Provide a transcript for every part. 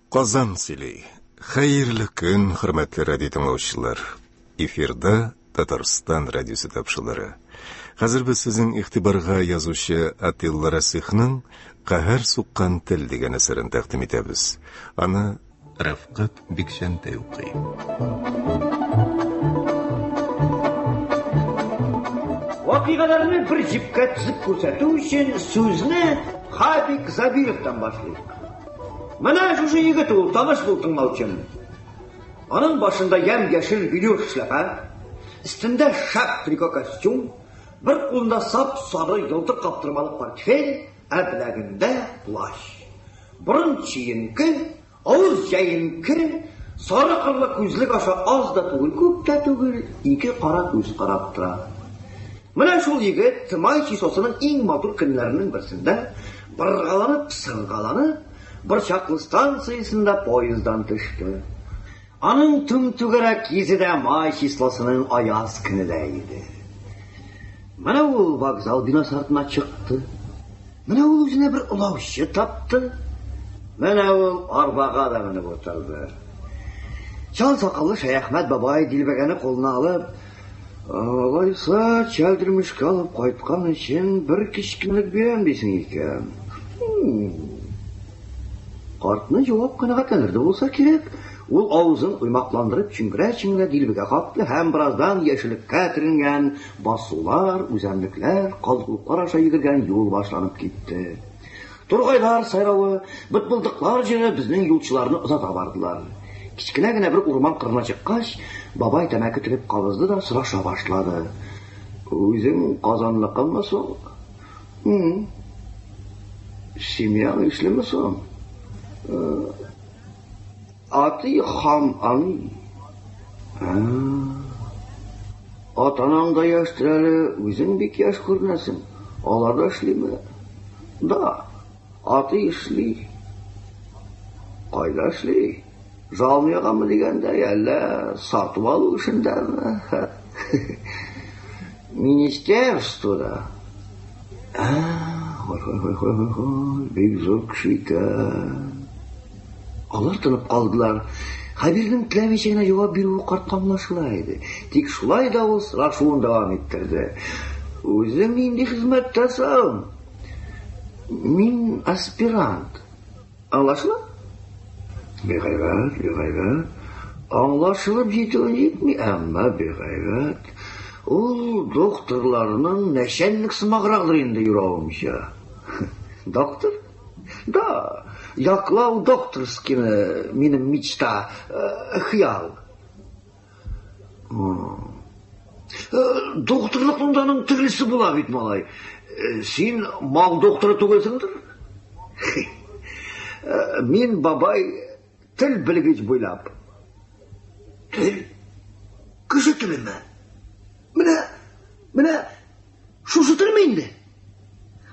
Казан сөйли. Хәерле көн, хөрмәтле радио тыңлаучылар. Эфирда Татарстан радиосы тапшырулары. Хәзер без сезнең игътибарга язучы Атилла Расихның Каһәр суккан тел дигән әсәрен тәкъдим итәбез. Аны Рәфкать Бикчәнтәй укый. Вакыйгаларны бер җепкә тезеп күрсәтү өчен сүзне Хабик Забировтан башлыйк. Менә шушы егет ул, таныш бул, тыңлаучым. Аның башында ямь-яшел велюр шляпа, өстендә шәп трико костюм, бер кулында сап-сары елтыр каптырмалы портфель, ә беләгендә плащ. Борын чиенке, авыз җәенке, сары кырлы күзлек аша аз да түгел, күп тә түгел, ике кара күз карап тора. Менә шул егет май числосының иң матур көннәренең берсендә боргаланып, сыргаланып, Борчаклы станциясендә поезддан төште. Аның түм-түгәрәк йөзе дә май числосының аяз көнедә иде. Менә ул вокзал бинасы артына чыкты. Менә ул үзенә бер олаучы тапты. Менә ул арбага да менеп утырды. Чал сакаллы Шәяхмәт бабай дилбегәне кулына алып, Алайса, чәлдермешкә алып кайткан өчен бер кечкенәлек бирәм дисең икән. Картны җавап канәгатьләндерде булса кирәк, ул авызын уймакландырып чөңгерә-чөңгерә дилбегә капты һәм бераздан яшеллеккә төренгән басулар, үзәнлекләр, калкулыклар аша йөгергән юл башланып китте. Тургайлар сайравы, бытбылдыклар җыры безнең юлчыларны озата бардылар. Кечкенә генә бер урман кырына чыккач, бабай тәмәке төреп кабызды да сораша башлады. Үзең Казанныкымы соң? М. Семьяң ишлеме соң? Ати хам ани. Ата-анаң да яшьтер әле, үзең бик яшь күренәсең. Алар да эшлиме? Да, ати эшли. Кайда эшли? Жалмыягамы дигәндәй, әллә сатып алу эшендәме? Министерствода. Ә, хой, хой, хой, хой, хой, хой, бик зур кеше икән. Алар тынып калдылар. Хәбирнең теләмичә генә җавап бирүе картка аңлашыла иде. Тик шулай да ул сорашуын дәвам иттерде. Үзең нинди хезмәттә соң? Мин аспирант. Аңлашыла? Бик әйбәт, бик әйбәт. Аңлашылып җитүен җитми, әмма бик әйбәт. Ул докторларның нәчәнник сымаграктыр инде юравымча. Доктор? Да, яклау докторскийны минем мечта, э, хыял. Э, докторлыкның да аның төрлесе була бит, малай. Э, син мал докторы түгелсеңдер? Мин, бабай, тел белгеч буйлап. Тел? Кеше телеме? Менә, менә Шушы телме инде?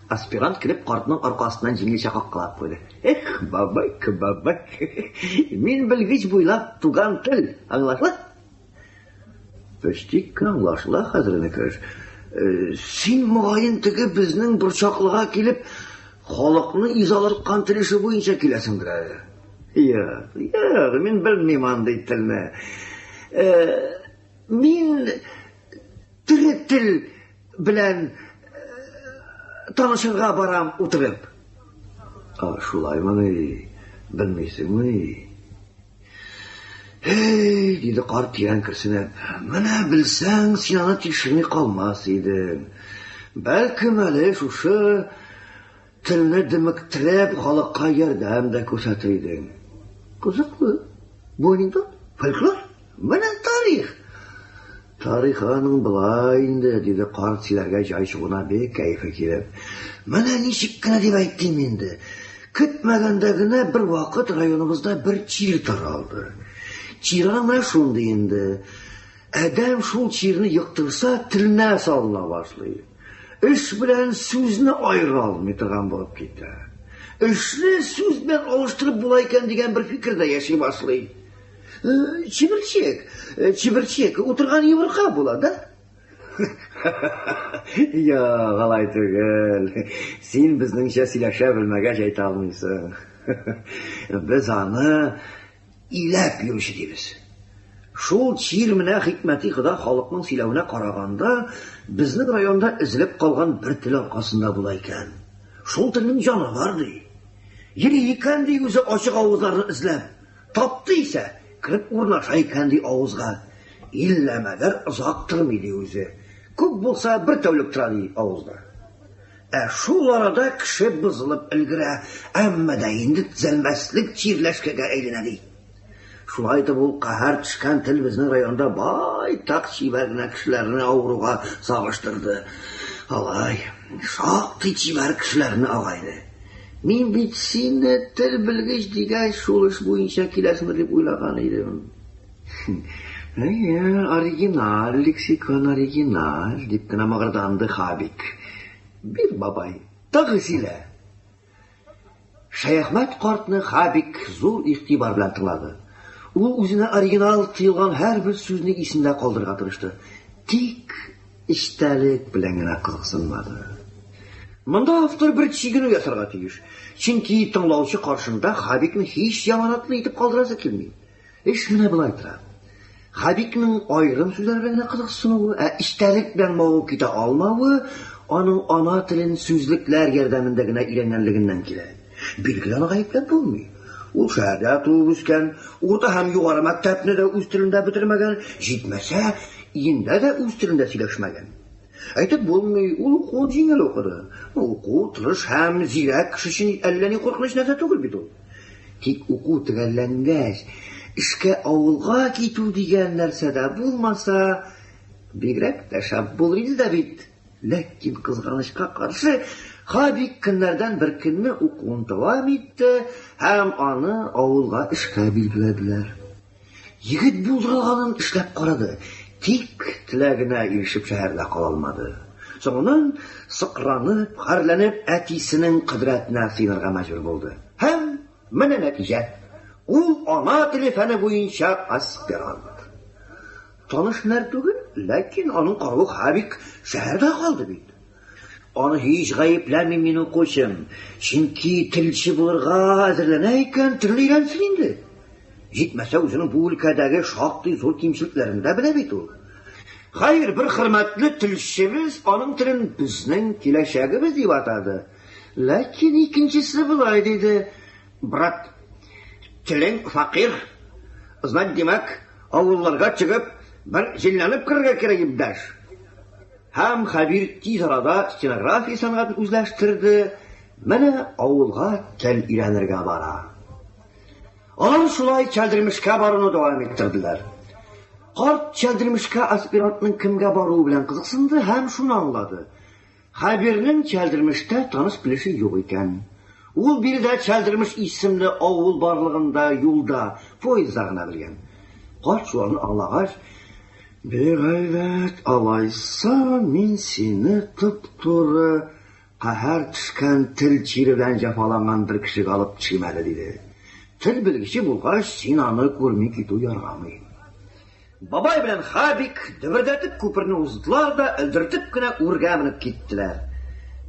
Аспирант килеп картның аркасыннан җиңелчә каккалап куйды. Эх, бабайка, бабайка. Мин белгеч буйлап туган тел, аңлашыла? Пөштик кенә аңлашыла хәзер, энекәш. Э, син, мөгаен, теге безнең борчаклыга килеп, халыкны изалырткан тел эше буенча киләсеңдер әле. Юк, юк, мин белмим андый телне. Э, мин Тере тел белән танышырга барам утырып. А, шулаймыни? Белмисеңмени? Эй, диде карт тирән көрсенеп. Менә белсәң, син аны тикшерми калмас идең. Бәлкем әле шушы телне демектереп, халыкка ярдәм дә күрсәтер идең. Кызыклы. Бу анекдот, фольклор. Менә тарих! Тарих аның болай инде, диде карт сөйләргә җай чыгуына бик кәефе килеп. Менә ничек кенә дип әйтим инде. Көтмәгәндә генә бер вакыт районыбызда бер чир таралды. Чир аның менә шундый инде. Адәм шул чирне йоктырса, теленә салына башлый. Эш белән сүзне аера алмый торган булып китә. Эшне сүз белән алыштырып була икән дигән бер фикердә яши башлый. Чеберчек, чеберчек, утырган йомырка була, да? Юк, алай түгел. Син безнеңчә сөйләшә белмәгәч әйтә алмыйсың. Без аны иләп йөрүче дибез. Шул чир менә хикмәти Хода халыкның сөйләвенә караганда, безнең районда өзелеп калган бер тел аркасында була икән. Шул телнең җаны бар, ди. Йөри икән, ди, үзе ачык авызларны эзләп. Тапты исә, кереп урнаша икән, ди, авызга. Иллә мәгәр озак тормый, ди, үзе. Күп булса, бер тәүлек тора, ди, авызда. Ә шул арада кеше бозылып өлгерә, әмма дә инде төзәлмәслек чирләшкәгә әйләнә, ди. Шулай итеп, ул каһәр төшкән тел безнең районда байтак чибәр генә кешеләрне авыруга сагыштырды. Алай, шактый чибәр кешеләрне, агайне. Мин бит сине тел белгеч дигәч, шул эш буенча киләсеңдер дип уйлаган идем. Әйе, оригиналь, лексикон оригиналь, дип кенә мыгырданды Хабик. Бир, бабай, тагы сөйлә. Шәяхмәт картны Хабик зур игътибар белән тыңлады. Ул үзенә оригинал тоелган һәрбер сүзне исендә калдырырга тырышты. Тик эчтәлек белән генә кызыксынмады. Монда автор бер чигенү ясарга тиеш. Чөнки тыңлаучы каршында Хабикны һич яманатлы итеп калдырасы килми. Эш менә болай тора. Хабикның аерым сүзләр белән генә кызыксынуы, ә эчтәлек белән мавыгып китә алмавы аның ана телен сүзлекләр ярдәмендә генә өйрәнгәнлегеннән килә. Билгеле, аны гаепләп булмый. Ул шәһәрдә туып үскән, урта һәм югары мәктәпне дә үз телендә бетермәгән, җитмәсә, өендә дә үз телендә сөйләшмәгән. Әйтеп булмый, ул укуын җиңел укыды. Уку тырыш һәм зирәк кеше өчен әллә ни куркыныч нәрсә түгел бит ул. Тик уку төгәлләнгәч, эшкә авылга китү дигән нәрсә дә булмаса, бигрәк тә шәп булыр иде дә бит. Ләкин кызганычка каршы, Хабик көннәрдән бер көнне укуын дәвам итте һәм аны авылга эшкә билгеләделәр. Егет булдырылганын эшләп карады, тик теләгенә ирешеп шәһәрдә кала алмады. Соңыннан, сыкранып, гарьләнеп, әтисенең кодрәтенә сыенырга мәҗбүр булды. Һәм менә нәтиҗә, ул ана теле фәне буенча аспирант. Таныш һөнәр түгел, ләкин аның каравы Хабик шәһәрдә калды бит. Аны һич гаепләмим мин, укучым. Чөнки телче булырга әзерләнә икән, телне өйрәнсен инде. Җитмәсә, үзенең бу өлкәдәге шактый зур кимчелекләрен дә белә бит ул. Хәер, бер хөрмәтле телчебез аның телен безнең киләчәгебез дип атады. Ләкин икенчесе болай диде: Брат, телең фәкыйрь. Знать, димәк, авылларга чыгып, бер җилләнеп керергә кирәк, иптәш. Һәм Хәбир тиз арада стенография сәнгатен үзләштерде, менә авылга тел өйрәнергә бара. Алар шулай Чәлдермешкә баруны дәвам иттерделәр. Карт Чәлдермешкә аспирантның кемгә баруы белән кызыксынды һәм шуны аңлады. Хәбирнең Чәлдермештә таныш-белеше юк икән. Ул биредә Чәлдермеш исемле авыл барлыгын да юлда, поездда гына белгән. Карт шуларны аңлагач, Бик әйбәт, алайса мин сине туп-туры каһәр төшкән тел чире белән җәфаланган бер кешегә алып төшим әле, диде. Тел белгече булгач, син аны күрми китү ярамый. Бабай белән Хабик дөбердәтеп күперне уздылар да өлдертеп кенә үргә менеп киттеләр.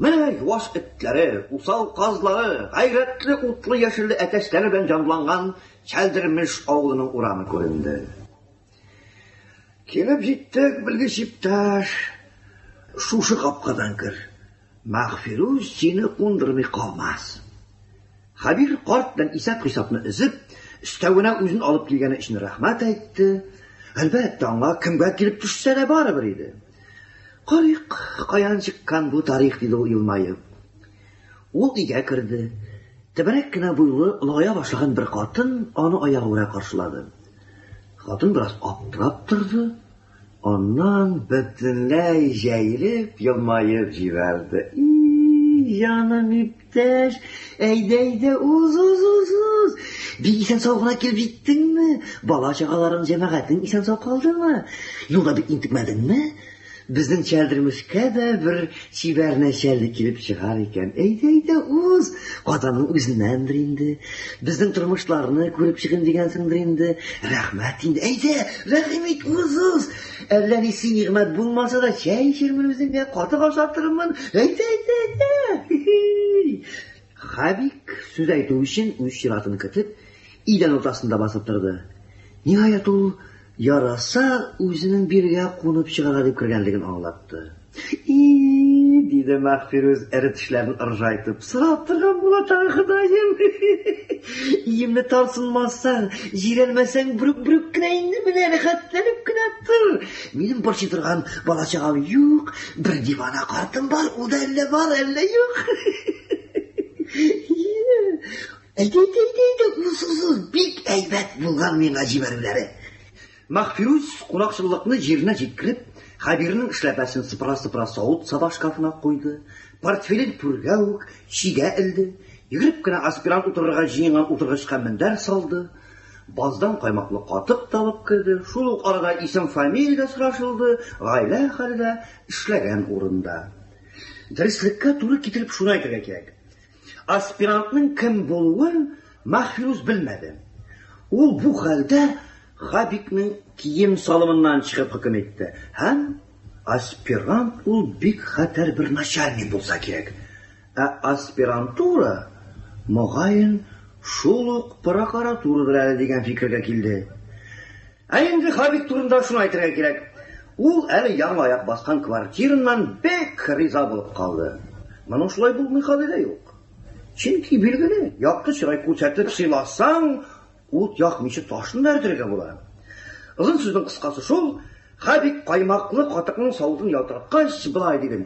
Менә юаш этләре, усал казлары, гайрәтле утлы яшелле әтәчләре белән җанланган Чәлдермеш авылының урамы күренде. Килеп җиттек, белгеч иптәш. Шушы капкадан кер. Мәгъфирүз сине кундырмый калмас. Хәбир карт белән исәп-хисапны өзеп, өстәвенә үзен алып килгәне өчен рәхмәт әйтте. Әлбәттә, аңа кемгә килеп төшсә дә барыбер иде. Карыйк, каян чыккан бу тарих, диде ул елмаеп. Ул өйгә керде. Тәбәнәк кенә буйлы, олыгая башлаган бер хатын аны аягүрә каршылады. Хатын бераз аптырап торды, аннан бөтенләй җәелеп елмаеп җибәрде. И, җаным иптәш, әйдә, әйдә, уз, уз, уз, уз. Бик исән-сау гына килеп җиттеңме? Бала-чагаларың, җәмәгатең исән-сау калдымы? Юлда бик интекмәдеңме? Безнең Чәлдермешкә дә бер чибәр нәчәлник килеп чыгар икән. Әйдә, әйдә, уз. Казанның үзеннәндер инде. Безнең тормышларны күреп чыгыйм дигәнсеңдер инде. Рәхмәт инде. Әйдә, рәхим ит, уз, уз. Әллә ни сый нигъмәт булмаса да, чәй эчермен үзеңә, катык ашатырмын. Әйдә, әйдә, әйдә. Хабик, сүз әйтү өчен үз чиратын көтеп, идән уртасында басып торды. Ниһаять ул яраса үзенең бирегә кунып чыгарга дип кергәнлеген аңлатты. И, диде Мәгъфирүз, эре тешләрен ыржайтып. Сорап торган була тагы, Ходаем. Иемне тарсынмасаң, җирәнмәсәң, брүк-брүк кенә инде менә рәхәтләнеп кенә тор. Минем борчый торган бала-чагам юк, бер дивана картым бар, ул да әллә бар, әллә юк. Әйдә, әйдә, әйдә, әйдә, уз, уз, уз, бик әйбәт булган миңа җибәрүләре. Мәгъфирүз кунакчыллыкны җиренә җиткереп, Хәбирнең эшләпәсен сыпыра-сыпыра савыт-саба шкафына куйды, портфелен түргә үк, чигә элде, йөгереп кенә аспирант утырырга җыенган утыргычка мендәр салды, баздан каймаклы катык та алып керде, шул ук арада исем-фамилия дә сорашылды, гаилә хәле дә, эшләгән урын да. Дөреслеккә туры китереп шуны әйтергә кирәк, Аспирантның кем булуын Мәхфирүз белмәде. Ул бу хәлдә Хабикның кием-салымыннан чыгып хөкем итте һәм аспирант ул бик хәтәр бер начальник булса кирәк. Ә аспирантура, мөгаен, шул ук прокуратурадыр әле дигән фикергә килде. Ә инде Хабик турында шуны әйтергә кирәк, ул әле яңа аяк баскан квартирыннан бик риза булып калды. Моның шулай булмый хәле дә юк. Чөнки, билгеле, якты чырай күрсәтеп сыйласаң, ут якмыйча ташны да эретергә була. Озын сүзнең кыскасы шул, Хабик каймаклы катыкның савытын ялтыраткач, болай диде.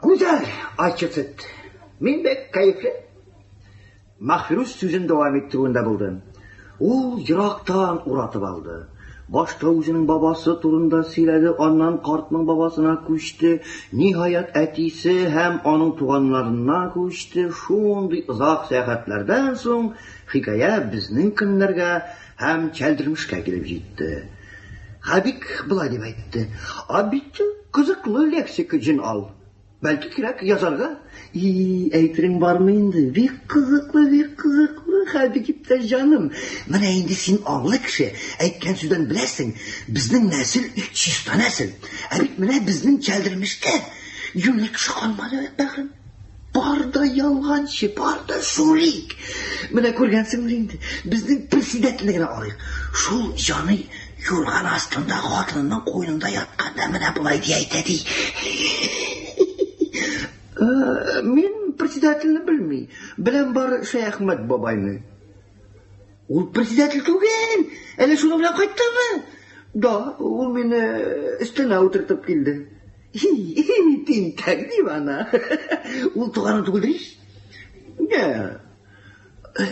Гүзәл, ачы сөт. Мин бик кәефле. Мәхфирүз сүзен дәвам иттерүендә булды. Ул ерактан уратып алды. Башта үзенең бабасы турында сөйләде, аннан картның бабасына күчте, ниһаять, әтисе һәм аның туганнарына күчте. Шундый озак сәяхәтләрдән соң хикәя безнең көннәргә һәм Чәлдермешкә килеп җитте. Хәбик болай дип әйтте: "А бит кызыклы лексика җен ал. Бәлки кирәк язарга? И, әйтерең бармы инде? Бик кызыклы, бик кызыклы, Хәбик иптәш җаным. Менә инде син аңлы кеше, әйткән сүздән беләсең, безнең нәсел чиста нәсел. Ә бит менә безнең Чәлдермештә юньле кеше калмады, бәгърем. Бар да ялганчы, бар да жулик. Менә күргәнсеңдер инде, безнең председательне генә алыйк. Шул җаный юрган астында хатынының куенында ятканда менә болай ди әйтә ди. Э, мин председательне белми. Беләм бары Шәяхмәт бабайны. Ул председатель түгел. Әле шуның белән кайттымы? Да, ул мине өстенә утыртып килде. Тинтәк дивана. Ул туганың түгелдер ич? Не.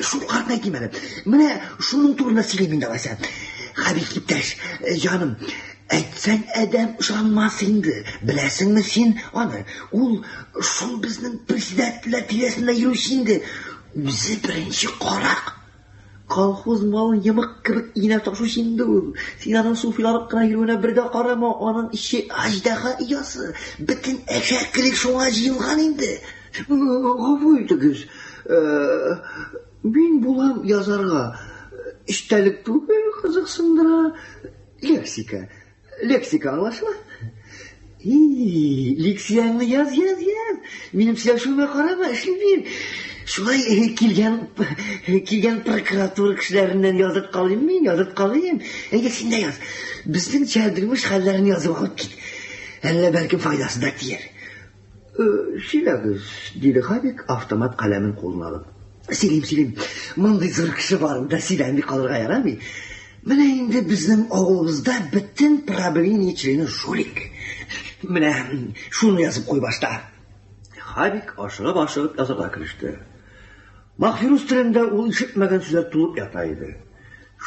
Шул картны әйтим әле. Менә шуның турында сөйлим инде алайса. Хәбиб иптәш, җаным, әйтсәң адәм ышанмас инде. Беләсеңме син аны? Ул шул безнең председательләр тирәсендә йөрүче инде. Үзе беренче карак. Колхоз малын йомык кебек инә ташучы инде ул. Син аның суфиланып кына йөрүенә бер дә карама, аның эче аждаһа оясы. Бөтен әшәкелек шуңа җыелган инде. Гафу итегез, мин булам язарга. Эчтәлек түгел, кызыксындыра. Лексика. Лексика аңлашыла? И, лексияңне яз, яз, яз. Минем сөйләшүемә карама, эшли бир. Шулай э, килгән килгән прокуратура кешеләреннән язып калыйм мин, язып калыйм. Әйдә син дә яз. Безнең чәлдермеш хәлләрен язып алып кит. Әллә бәлкем файдасы да тияр. Э, сөйләгез, диде Хабик, автомат каләмен кулына алып. Сөйлим, сөйлим. Мондый зур кеше барында сөйләми калырга ярамый. Менә инде безнең авылыбызда бөтен правление члены жулик. Менә шуны язып куй башта. Хабик ашыгып-ашыгып язарга кереште. Махфирус телендә ул ишетмәгән сүзләр тулып ята иде.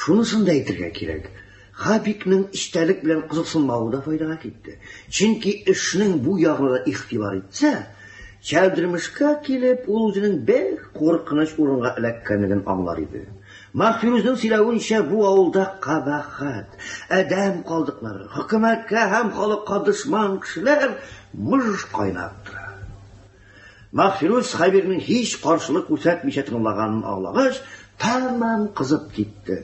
Шунысын да әйтергә кирәк, Хабикның эчтәлек белән кызыксынмавы да файдага китте. Чөнки эшнең бу ягына да игътибар итсә, Чәлдермешкә килеп, ул үзенең бик куркыныч урынга эләккәнлеген аңлар иде. Мәхфирүзнең сөйләвенчә, бу авылда кабахәт, адәм калдыклары, хөкүмәткә һәм халыкка дошман кешеләр мыж кайнап тора. Мәхфирүз Хәбирнең һич каршылык күрсәтмичә тыңлаганын аңлагач, тәмам кызып китте.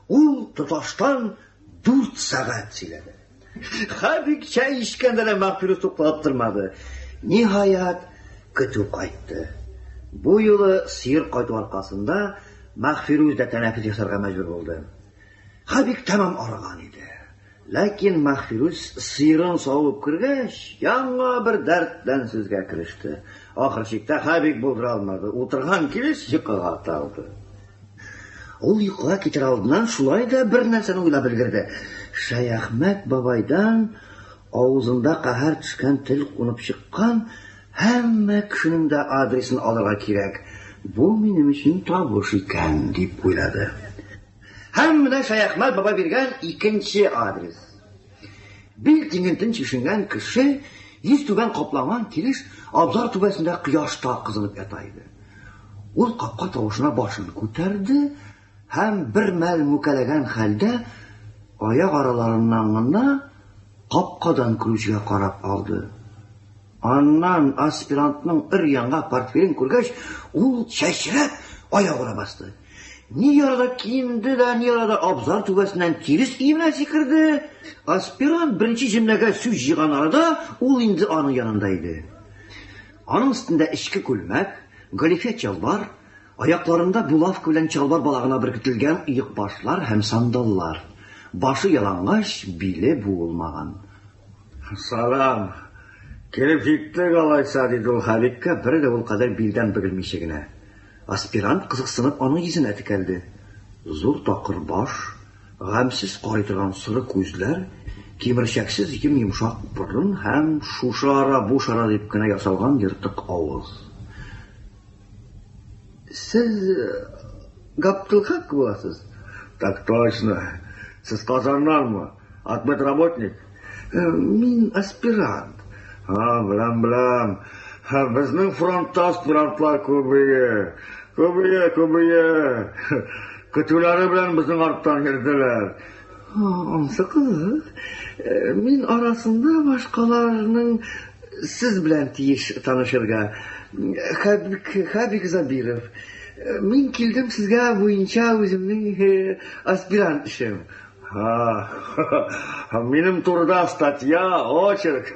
Ул тоташтан дүрт сәгать сөйләде. Хәбик чәй эчкәндә дә Мәгъфирүз тукталып тормады. Ниһаять, көтү кайтты. Бу юлы сыер кайту аркасында Мәгъфирүз дә тәнәфес ясарга мәҗбүр булды. Хабик тәмам арыган иде. Ләкин Мәгъфирүз сыерын савып кергәч, яңа бер дәрт белән сүзгә кереште. Ахыр чиктә Хабик булдыра алмады, утырган килеш йокыга талды. Ул йокыга китәр алдыннан шулай да бер нәрсәне уйлап өлгерде. Шәяхмәт бабайдан авызында каһәр төшкән тел кунып чыккан һәммә кешенең дә адресын алырга кирәк. Бу минем өчен табыш икән, дип уйлады. Һәм менә Шәяхмәт бабай биргән икенче адрес. Бил тиңентен чишенгән кеше йөз түбән капланган килеш абзар түбәсендә кояшта кызынып ята иде. Ул капка тавышына башын күтәрде һәм бер мәл мүкәләгән хәлдә аяк араларыннан гына капкадан керүчегә карап алды. Аннан аспирантның өр-яңа портфелен күргәч, ул чәчрәп аягүрә басты. Ни арада киенде дә, ни арада абзар түбәсеннән тирес өеменә сикерде. Аспирант беренче җөмләгә сүз җыйган арада ул инде аның янында иде. Аның өстендә эчке күлмәк, галифе чалбар, аякларында булавка белән чалбар балагына беркетелгән оекбашлар һәм сандаллар. Башы ялангач, биле буылмаган. Салам. Килеп җиттек алайса, диде ул Хабибкә, бер дә ул кадәр билдән бөгелмичә генә. Аспирант кызыксынып аның йөзенә текәлде. Зур такыр баш, гамьсез карый торган соры күзләр, кимерчәксез йом-йомшак борын һәм шушы ара, бу шара дип кенә ясалган ертык авыз. Сез Габделхак буласыз? Так точно. Сез Казаннанмы? Отмет работник? Мин аспирант. А, беләм, беләм. Безнең фронтта аспирантлар күбәя. Күбәя, күбәя. Көтүләре белән безнең арттан йөрделәр. Ансы кызык. Мин арасында башкаларның сез белән тиеш танышырга. Хабик, Хабик Забиров. Мин килдем сезгә буенча үземнең аспирант эшем. Ха, минем турыда статья, очерк,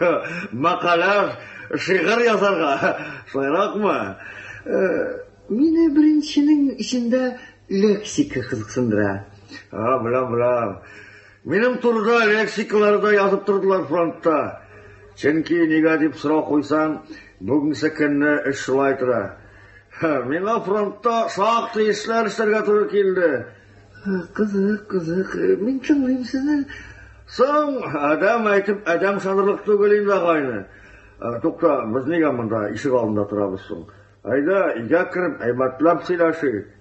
мәкалә, шигырь язарга. Шулайракмы? Мине беренченең эчендә лексика кызыксындыра. А, беләм, беләм. Минем турыда лексикаларда язып тордылар фронтта. Чөнки нигә дип сорау куйсаң, бүгенге көнне эш шулай тора. Миңа фронтта шактый эшләр эшләргә туры килде. Кызык, кызык. Мин тыңлыйм сезне. Соң, адәм әйтеп, адәм санырлык түгел инде, агайны. Тукта, без нигә монда ишек алдында торабыз соң? Әйдә, өйгә кереп, әйбәтләп сөйләшик.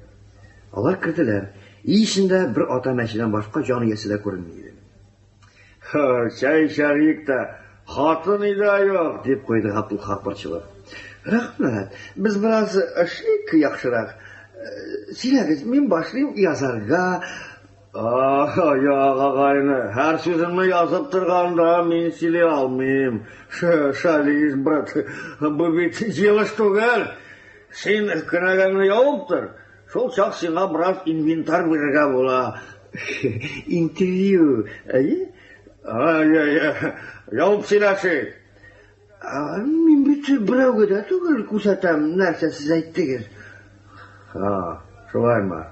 Алар керделәр. Өй эчендә бер ата мәчедән башка җан иясе дә күренми иде. Чәй эчәрлек тә, хатын өйдә юк, дип куйды Габдулхак борчылып. Рәхмәт, без бераз эшлик яхшырак. Сөйләгез, мин башлыйм язарга. Юк, агайны, һәр сүземне язып торганда мин сөйли алмыйм. Шалишь, брат, бу бит җыелыш түгел. Син кенәгәңне ябып тор. Шул чак сиңа бераз инвентарь бирергә була. Интервью, әйе? Ай-яй-яй, ябып сөйләшик. Мин бит берәүгә дә түгел күрсәтәм, нәрсә сез әйттегез. Ха, шулаймы?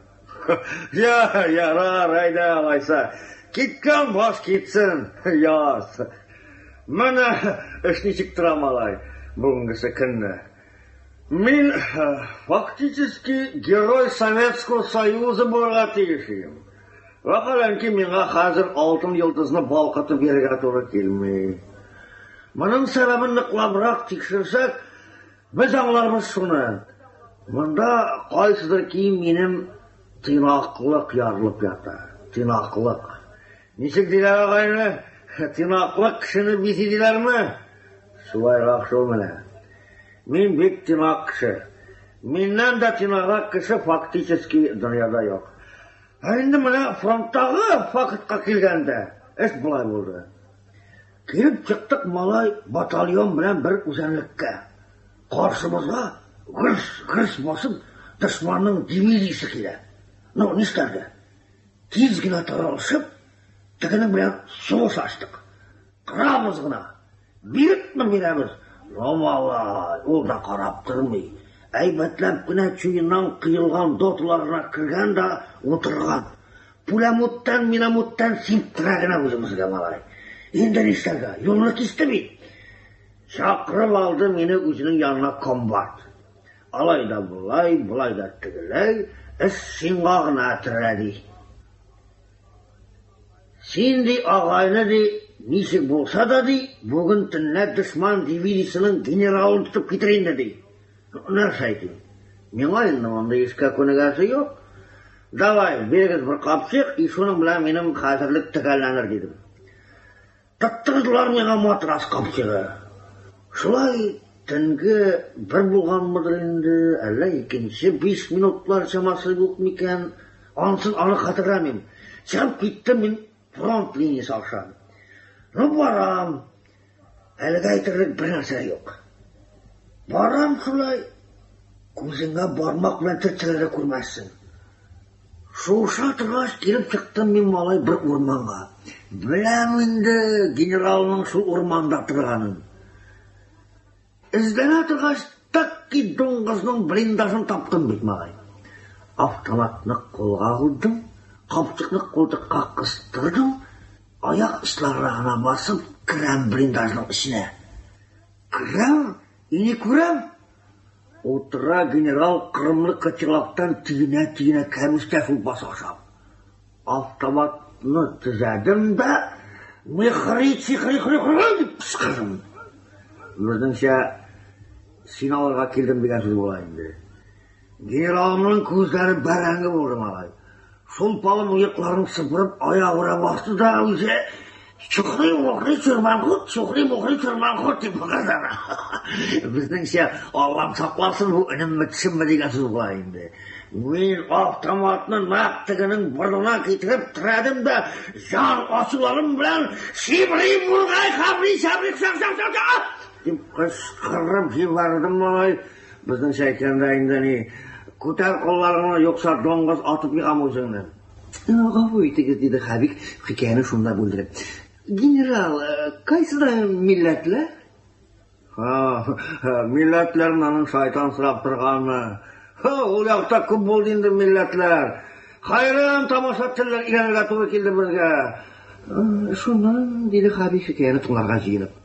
Я, ярар, әйдә алайса. Киткән баш китсен, яз. Менә эш ничек тора, малай, бүгенгесе көнне. Мин фактически герой Советского Союза булырга тиеш идем. Вәхаләнки миңа хәзер алтын йолдызны балкытып йөрергә туры килми. Моның сәбәбен ныклабрак тикшерсәк, без аңларбыз шуны. Монда кайсыдыр ки минем тыйнаклык ярылып ята. Тыйнаклык. Ничек диләр, агайны? Тыйнаклык кешене бизи диләрме? Шулайрак шул менә. Мин бик тыйнак кеше. Миннән дә тыйнаграк кеше фактически дөньяда юк. Ә инде менә фронттагы фактка килгәндә, эш болай булды. Килеп чыктык, малай, батальон белән бер үзәнлеккә. Каршыбызга гөрс-гөрс басып дошманның дивизиясе килә. Ну, нишләргә? Тиз генә таралышып, тегенең белән сугыш ачтык. Кырабыз гына. Бирепме бирәбез. Ну, малай, ул да карап тормый. Әйбәтләп кенә чуеннан коелган доталарына кергән дә утырган. Пулемуттан, миномуттан сиптерә генә үзебезгә, малай. Инде нишләргә? Юлны кисте бит. Чакырып алды мине үзенең янына комбат. Алай да болай, болай да тегеләй, эш сиңа гына терәлә, ди. Син, ди, агайны, ди, ничек булса да, ди, бүген төнлә дошман дивизиясенең генералын тотып китер инде, ди. Нәрсә әйтим? Миңа инде мондый эшкә күнегәсе юк. Давай, бирегез бер капчык, и шуның белән минем хәзерлек төгәлләнер, дидем. Тоттырдылар миңа матрас капчыгы. Шулай төнге бер булганмыдыр инде, әллә икенче биш минутлар чамасы юк микән, ансын аны хәтерләмим. Чыгып киттем мин фронт линиясе аша. Ну, барам. Әлегә әйтерлек бер нәрсә юк. Барам шулай, күзеңә бармак белән төртсәләр дә күрмәссең. Шуыша торгач, килеп чыктым мин, малай, бер урманга. Беләм инде генералның шул урманда торганын. Эзләнә торгач, таки дуңгызның блиндажын таптым бит, малай. Автоматны кулга алдым, капчыкны култыкка кыстырдым, аяк очларына гына басып керәм блиндажның эченә. Керәм, и ни күрәм? Утыра генерал кырымлы котелоктан төенә-төенә кәбестә шулпасы ашап. Автоматны төзәдем дә, михри чихри хри хри дип кычкырдым. Безнеңчә, син алырга килдем дигән сүз була инде. Генералымның күзләре бәрәңге булды, малай. Шулпалы мыекларын сыпырып аягүрә басты да үзе Чухри-мухри чурманхут, чухри-мухри чурманхут дип мыгырдана. Безнеңчә, Аллам сакласын, бу энемме төшемме дигән сүз була инде. Мин автоматны нәкъ тегенең борынына китереп терәдем дә, җан ачуларым белән Сибри бургай хабри сабри шак шак шак шак дип кычкырып җибәрдем, малай. Безнеңчә әйткәндә инде ни, күтәр кулларыңны, юкса дуңгыз атып егам үзеңне. Гафу итегез, диде Хабик, хикәяне шунда бүлдереп. Генерал, кайсыдан милләтле? Ха, милләтләрен аның шайтан сорап торганмы? Ха, ул якта күп булды инде милләтләр. Хайран тамаша телләр өйрәнергә туры килде безгә. Шуннан, диде Хабик, хикәяне тыңларга җыенып.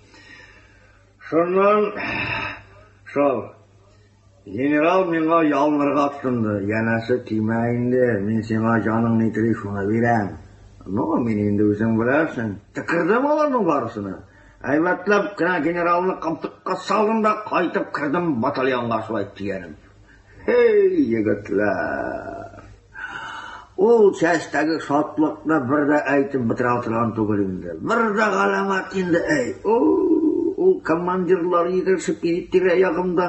Шуннан шул генерал миңа ялынырга тотынды. Янәсе, тимә инде, мин сиңа җаның ни тели, шуны бирәм. Ну, мин инде үзең беләсең. Төкердем аларның барысына. Әйбәтләп кенә генералны кымтыкка салдым да кайтып кердем батальонга шулай төянеп. Һей, егетләр! Ул чәчтәге шатлыкны бер дә әйтеп бетерә торган түгел инде. Бер дә галәмәт инде, әй. Ул командирлар йөгерешеп йөри тирә-ягымда.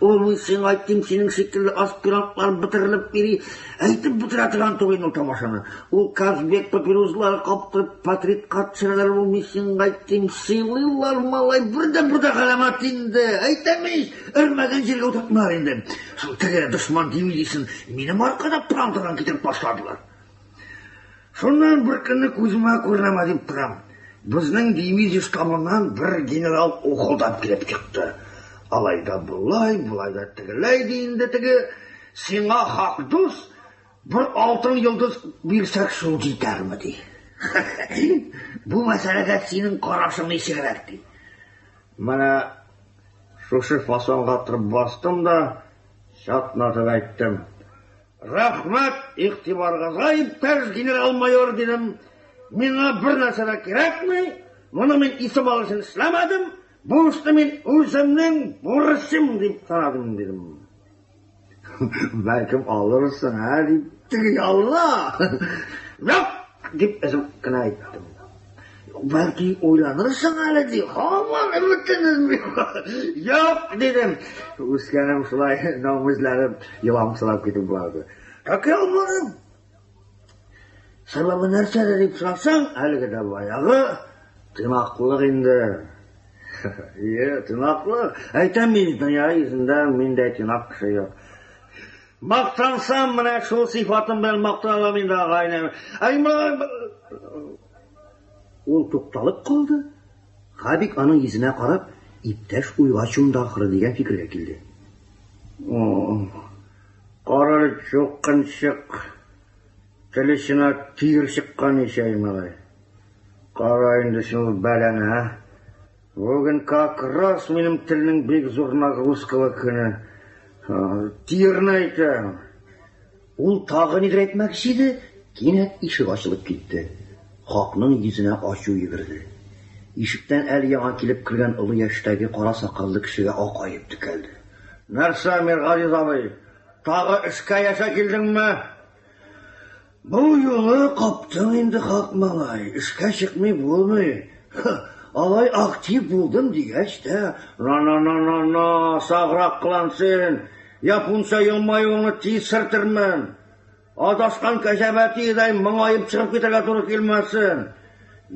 Ул мин сиңа әйтим, синең шикелле аспирантлар бетерелеп йөри. Әйтеп бетерә торган түгел инде ул тамашаны. Ул Казбек папирозлары каптырып портретка төшерәләр, ул мин сиңа әйтим, сыйлыйлар, малай, бер дә бер дә галәмәт инде. Әйтәм ич, өрмәгән җиргә утыртмыйлар инде. Шул теге дошман дивизиясен минем аркада фронтадан китереп ташладылар. Шуннан бер көнне күземә күренәме дип торам. Безнең дивизия штабыннан бер генерал ухылдап килеп чыкты. Алай да болай, болай да тегеләй ди инде теге. Сиңа хак дус, бер алтын йолдыз бирсәк шул җитәрме ди. Бу мәсьәләгә синең карашың ничегрәк ди. Менә шушы фасонга торып бастым да, чатнатып әйттем. Рәхмәт игътибарыгызга, иптәш генерал-майор, дидем. Миңа бер нәрсә дә кирәкми, моны мин исем алу өчен эшләмәдем, бу эшне мин үземнең бурычым дип санадым, дидем. Бәлкем алырсың, ә, дип теге ялла. Юк, дип өзеп кенә әйттем. Бәлки уйланырсың әле, ди. Һаман өметен өзми. Юк, дидем. Үскәнем шулай нәүмизләнеп, еламсырап китеп барды. Так алмадым. Сәбәбе нәрсәдә дип сорасаң, әлеге дә баягы тыйнаклык инде. Ие, тыйнаклык. Әйтәм мин, дөнья йөзендә миндәй тыйнак кеше юк. Мактансам, менә шул сыйфатым белән мактана алам инде, агайне. Әй, Ул тукталып калды. Хабик аның йөзенә карап, иптәш уйга чумды ахры дигән фикергә килде. Кара чукынчык. Тел очына төер чыккан ич, әй, малай. Кара инде син ул бәлане, ә? Бүген как раз минем телнең бик зур нагрузкалы көне. Тирне әйтәм. Ул тагы нидер әйтмәкче иде, кинәт ишек ачылып китте. Хакның йөзенә ачу йөгерде. Ишектән әле яңа килеп кергән олы яшьтәге кара сакаллы кешегә акаеп текәлде. Нәрсә, Миргазиз абый, тагы эшкә яшә килдеңме? Бу юлы каптың инде, Хак малай, эшкә чыкмый булмый. Алай актив булдым дигәч тә, на-на-на-на-на, саграк кылан син, япунча елмаюыңны тиз сөртермен. Адашкан кәҗә бәтиедәй моңаеп чыгып китәргә туры килмәсен.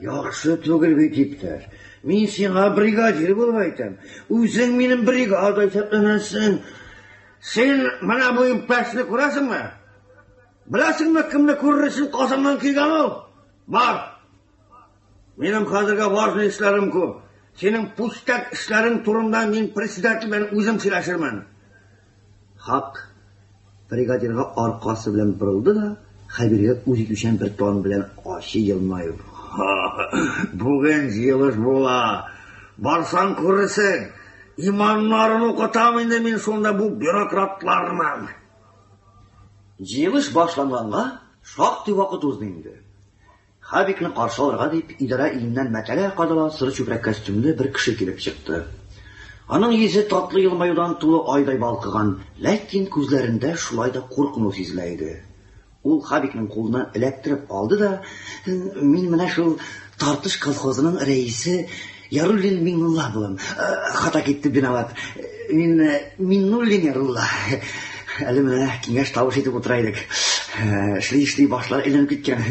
Яхшы түгел бит, иптәш. Мин сиңа бригадир булып әйтәм. Үзең минем бригада исәпләнәсең. Син менә бу иптәшне күрәсеңме? Беләсеңме, кемне күрер өчен Казаннан килгән ул? Бар. Минем хәзергә важный эшләрем күп. Синең пустяк эшләрең турында мин председатель белән үзем сөйләшермен. Хак бригадирга аркасы белән борылды да, Хәбиргә үз итүчән бер тон белән ачы елмаеп. Бүген җыелыш була. Барсаң күрерсең. Иманнарын укытам инде мин шунда бу бюрократларның. Җыелыш башланганга шактый вакыт узды инде. Хабикны каршы алырга дип, идарә өеннән мәтәлә-кадала соры чүпрәк костюмлы бер кеше килеп чыкты. Аның йөзе татлы елмаюдан тулы айдай балкыган, ләкин күзләрендә шулай да куркыну сизелә иде. Ул Хабикның кулына эләктереп алды да, Мин менә шул Тартыш колхозының рәисе Яруллин Миңнулла булам. Хата китте, виноват. Мин Миннуллин Ярулла. Әле менә киңәш табыш итеп утыра идек. Эшли-эшли башлар әйләнеп киткән.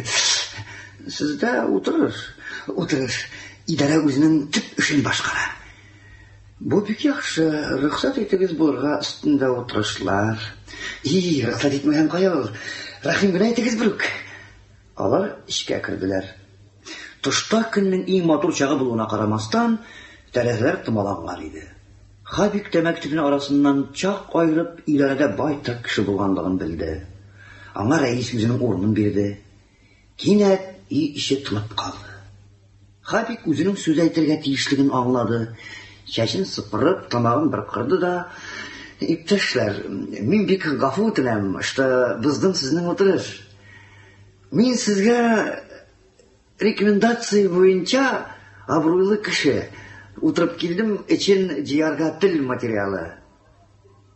Сездә утырыш, утырыш. Идарә үзенең төп эшен башкара. Бу бик яхшы. Рөхсәт итегез булырга өстендә утырышлар. И, рөхсәт итмәгән кая ул? Рәхим генә итегез берүк. Алар эчкә керделәр. Тышта көннең иң матур чагы булуына карамастан, тәрәзәләр томаланган иде. Хабик тәмәке төтене арасыннан чак аерып, идарәдә байтак кеше булганлыгын белде. Аңа рәис үзенең урынын бирде. Кинәт өй эче тынып калды. Хабик үзенең сүз әйтергә тиешлеген аңлады. Чәчен сыпырып, тамагын бер кырды да, Иптәшләр, мин бик гафу үтенәм, что боздым сезнең утырыш. Мин сезгә рекомендация буенча абруйлы кеше утырып килдем өчен җыярга тел материалы.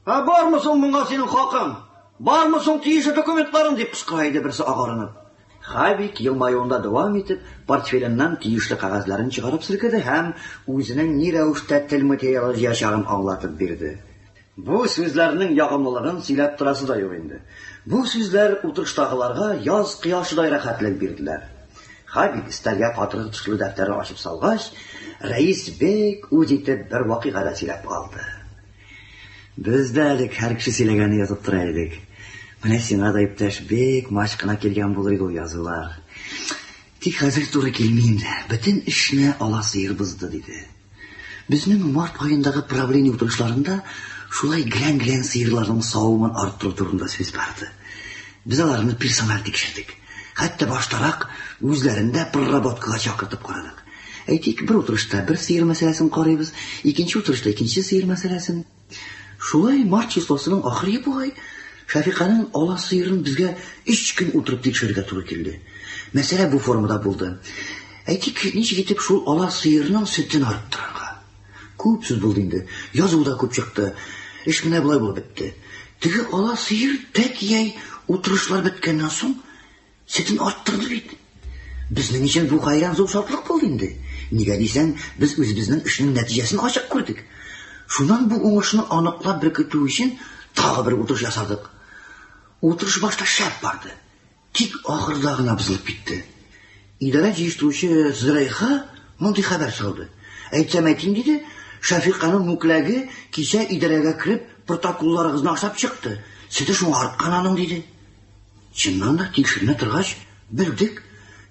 Ә бармы соң моңа синең хакың? Бармы соң тиешле документларың? дип кычкыра иде берсе агарынып. Хабик елмаюында дәвам итеп, портфеленнән тиешле кәгазьләрен чыгарып селкеде һәм үзенең ни рәвештә тел материалы җыячагын аңлатып бирде. Бу сүзләрнең ягымлылыгын сөйләп торасы да юк инде. Бу сүзләр утырыштагыларга яз кояшыдай рәхәтлек бирделәр. Хабик өстәлгә катыргы тышлы дәфтәрен ачып салгач, рәис бик үз итеп бер вакыйга да сөйләп алды. Без дә элек һәр кеше сөйләгәнне язып тора идек. Менә сиңа да, иптәш, бик мач кына килгән булыр иде ул язулар. Тик хәзер туры килми инде. Бөтен эшне ала сыер бозды, диде. Безнең март аендагы правление утырышларында шулай гелән-гелән сыерларның савымын арттыру турында сүз барды. Без аларны персональ тикшердек. Хәтта баштарак үзләрен дә проработкага чакыртып карадык. Әйтик, бер утырышта бер сыер мәсьәләсен карыйбыз, икенче утырышта икенче сыер мәсьәләсен. Шулай март числосының ахыры бугай, Шәфиканың ала сыерын безгә өч көн утырып тикшерергә туры килде. Мәсьәлә бу формада булды. Әйтик, ничек итеп шул ала сыерның сөтен арттырырга? Күп сүз булды инде. Язу да күп чыкты. Эш менә болай булып бетте. Теге ала сыер тәкияй утырышлар беткәннән соң сөтен арттырды бит. Безнең өчен бу хәйран зур шатлык булды инде. Нигә дисәң, без үзебезнең эшнең нәтиҗәсен ачык күрдек. Шуннан бу уңышны аныклап беркетү өчен тагы бер утырыш ясадык. Утырыш башта шәп барды. Тик ахырда гына бозылып китте. Идарә җыештыручы Зөләйха мондый хәбәр салды. Әйтсәм әйтим диде, Шәфиканың мүкләге кичә идарәгә кереп протоколларыгызны ашап чыкты. Сөте шуңа арткан аның диде. Чыннан да тикшеренә торгач, белдек.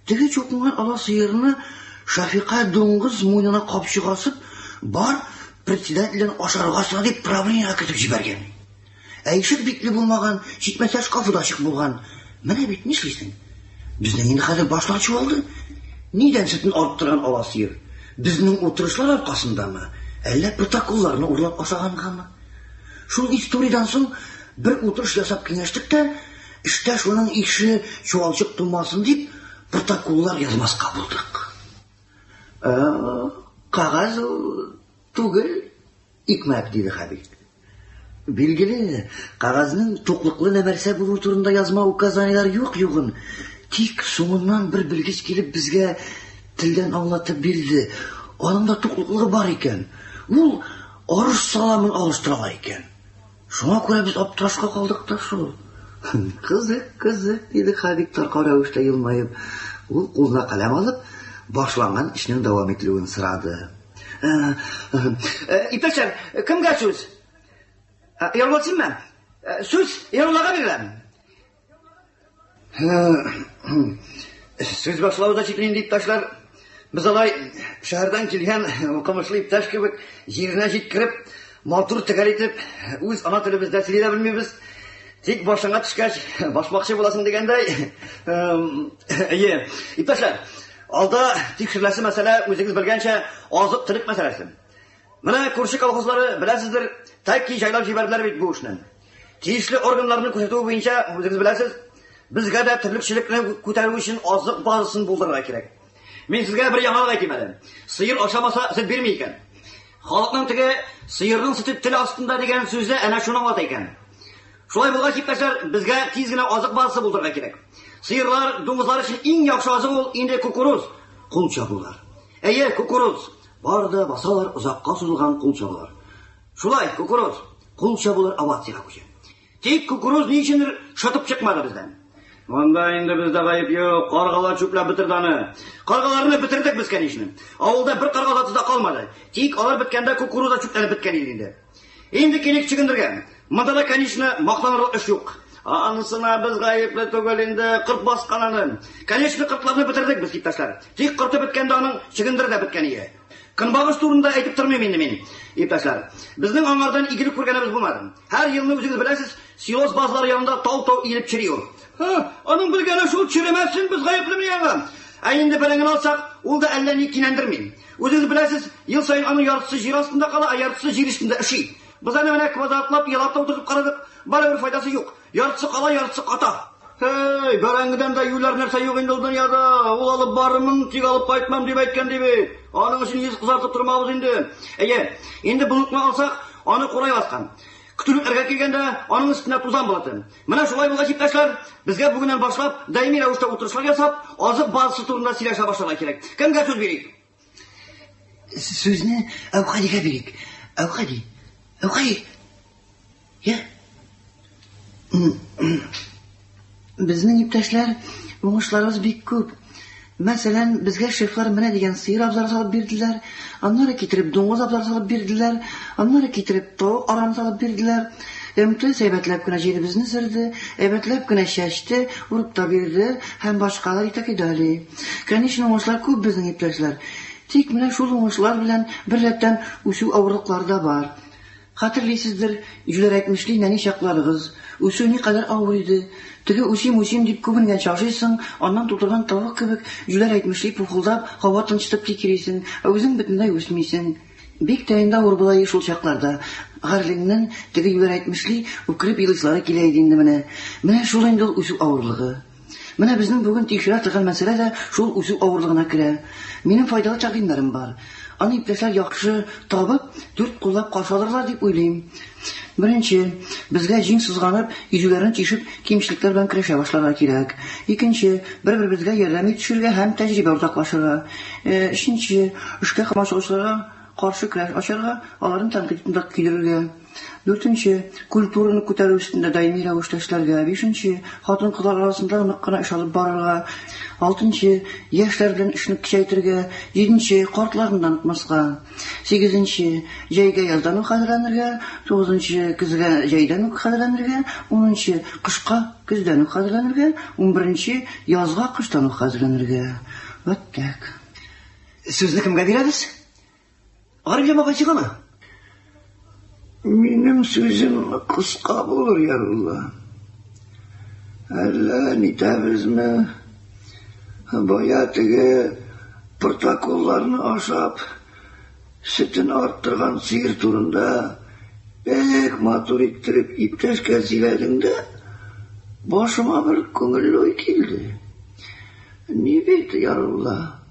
Теге чукынган ала сыерны Шәфика дуңгыз муенына капчык асып, бар председательдән ашарга сора дип правлениегә кертеп җибәргән. Ә ишек бикле булмаган, җитмәсә шкафы да ачык булган. Менә бит нишлисең? Безнең инде хәзер башлар чуалды. Нидән сөтен арттырган ала сыер? Безнең утырышлар аркасындамы? Әллә протоколларны урлап ашагангамы? Шул историядән соң бер утырыш ясап киңәштек тә, эштә шуның ише чуалчык тумасын дип, протоколлар язмаска булдык. Ә, кәгазь ул түгел, икмәк, диде Хәбик. Билгеле, кәгазьнең туклыклы нәмәрсә булуы турында язма указаниеләр юк югын. Тик соңыннан бер белгеч килеп безгә телдән аңлатып бирде. Аның да туклыклыгы бар икән. Ул арыш саламын алыштыра ала икән. Шуңа күрә без аптырашка калдык та шул. Кызык, кызык, диде Хабик таркау рәвештә елмаеп. Ул кулына каләм алып, башланган эшнең дәвам ителүен сорады. Иптәшләр, кемгә сүз? Ярулла синме? Сүз Яруллага бирелә. Сүз башлау да читен инде, иптәшләр. Без алай шәһәрдән килгән укымышлы иптәш кебек җиренә җиткереп, матур төгәл итеп, үз ана телебездә сөйли дә белмибез. Тик башыңа төшкәч, башмакчы буласың дигәндәй. Әйе, иптәшләр, алда тикшереләсе мәсьәлә, үзегез белгәнчә, азык-төлек мәсьәләсе. Менә күрше колхозлары, беләсездер, тәки җайлап җибәрделәр бит бу эшне. Тиешле органнарның күрсәтүе буенча, үзегез беләсез, безгә дә терлекчелекне күтәрү өчен азык базасын булдырырга кирәк. Мин сезгә бер яңалык әйтим әле. Сыер ашамаса, сөт бирми икән. Халыкның теге сыерның сөте тел астында дигән сүзе әнә шуны аңлата икән. Шулай булгач, иптәшләр, безгә тиз генә азык базасы булдырырга кирәк. Сыерлар, дуңгызлар өчен иң яхшы азык ул инде кукуруз. Кул чабулар. Әйе, кукуруз. Бар да басалар озакка сузылган кул чабулар. Шулай, кукуруз. Кул чабулар овациягә күчә. Тик кукуруз ни өчендер шытып чыкмады бездән. Монда инде бездә гаеп юк, каргалар чүпләп бетерде аны. Каргаларны бетердек без, конечно. Авылда бер карга заты да калмады. Тик алар беткәндә кукуруз да чүпләнеп беткән иде инде. Инде килик чөгендергә. Монда да, конечно, мактанырлык эш юк. Анысына без гаепле түгел инде, корт баскан аны. Конечно, кортларны бетердек без, иптәшләр. Тик корты беткәндә аның чөгендере дә беткән иде. Көнбагыш турында әйтеп тормыйм инде мин, иптәшләр. Безнең аңардан игелек күргәнебез булмады. Һәр елны үзегез беләсез, силос базлары янында тау-тау иелеп чери ул. Һы, аның белгәне шул черемәсен, без гаеплеме аңа? Ә инде бәрәңгене алсак, ул да әллә ни кинәндерми. Үзегез беләсез, ел саен аның яртысы җир астында кала, ә яртысы җир өстендә өши. Без аны менә квадратлап, елап та утыртып карадык, барыбер файдасы юк. Яртысы кала, яртысы ката. Һей, бәрәңгедән дә юләр нәрсә юк инде ул дөньяда. Ул алып барырмын, тик алып кайтмам дип әйткән ди бит. Аның өчен йөз кызартып тормабыз инде. Әйе, инде болытны алсак, аны курай баскан. Көтүлекләргә килгәндә, аның өстенә тузан болыты. Менә шулай булгач, иптәшләр, безгә бүгеннән башлап даими рәвештә утырышлар ясап, азык базасы турында сөйләшә башларга кирәк. Кемгә сүз бирик? Сүзне Әүхәдигә бирик. Әүхәди. Әүхәди. Я. Безнең иптәшләр, уңышларыбыз бик күп. Мәсәлән, безгә шефлар менә дигән сыер абзары салып бирделәр, аннары китереп дуңгыз абзары салып бирделәр, аннары китереп тавык араны салып бирделәр. МТС әйбәтләп кенә җиребезне сөрде, әйбәтләп кенә чәчте, урып та бирде һәм башкалар и так и далее. Конечно, уңышлар күп безнең иптәшләр. Тик менә шул уңышлар белән беррәттән үсү авырлыклары да бар. Хәтерлисездер, җүләр әйтмешли, нәни чакларыгыз. Үсү никадәр авыр иде. Теге үсим-үсим дип күбенгәнче ашыйсың, аннан тутырган тавык кебек, җүләр әйтмешли, пухылдап, һава тынчытып тик йөрисең, ә үзең бөтенләй үсмисең. Бик тә инде авыр була иде шул чакларда. Гарьлегеңнән, теге юләр әйтмешли, үкереп елыйсылары килә иде инде менә. Менә шул инде ул үсү авырлыгы. Менә безнең бүген тикшерә торган мәсьәлә дә шул үсү авырлыгына керә. Минем файдалы тәкъдимнәрем бар. Аны иптәшләр яхшы табып, дүрт куллап каршы алырлар дип уйлыйм. Беренче, безгә җиң сызганып, изүләрне тишеп, кимчелекләр белән көрәшә башларга кирәк. Икенче, бер-беребезгә ярдәм итешергә һәм тәҗрибә уртаклашырга. Өченче, эшкә комачаулаучыларга каршы көрәш ачарга, аларны тәнкыйть утында көйдерергә. Дүртенче, культураны күтәрү өстендә даими рәвештә эшләргә. Бишенче, хатын-кызлар арасында нык кына эш алып барырга. Алтынчы, яшьләр белән эшне көчәйтергә. Җиденче, картларны да онытмаска. Сигезенче, җәйгә яздан ук хәзерләнергә. Тугызынчы, көзгә җәйдән үк хәзерләнергә. Унынчы, кышка көздән үк хәзерләнергә. Унберенче, язга кыштан ук хәзерләнергә. Вот так. Сүзне кемгә бирәбез? Гарифҗан бабай чыгамы? Минем сүзем кыска булыр, Ярулла. Әллә нитәбезме? Бая теге протоколларны ашап, сөтен арттырган сыер турында бик матур иттереп иптәшкә сөйләдең дә, башыма бер күңелле уй килде. Ни бит, Ярулла?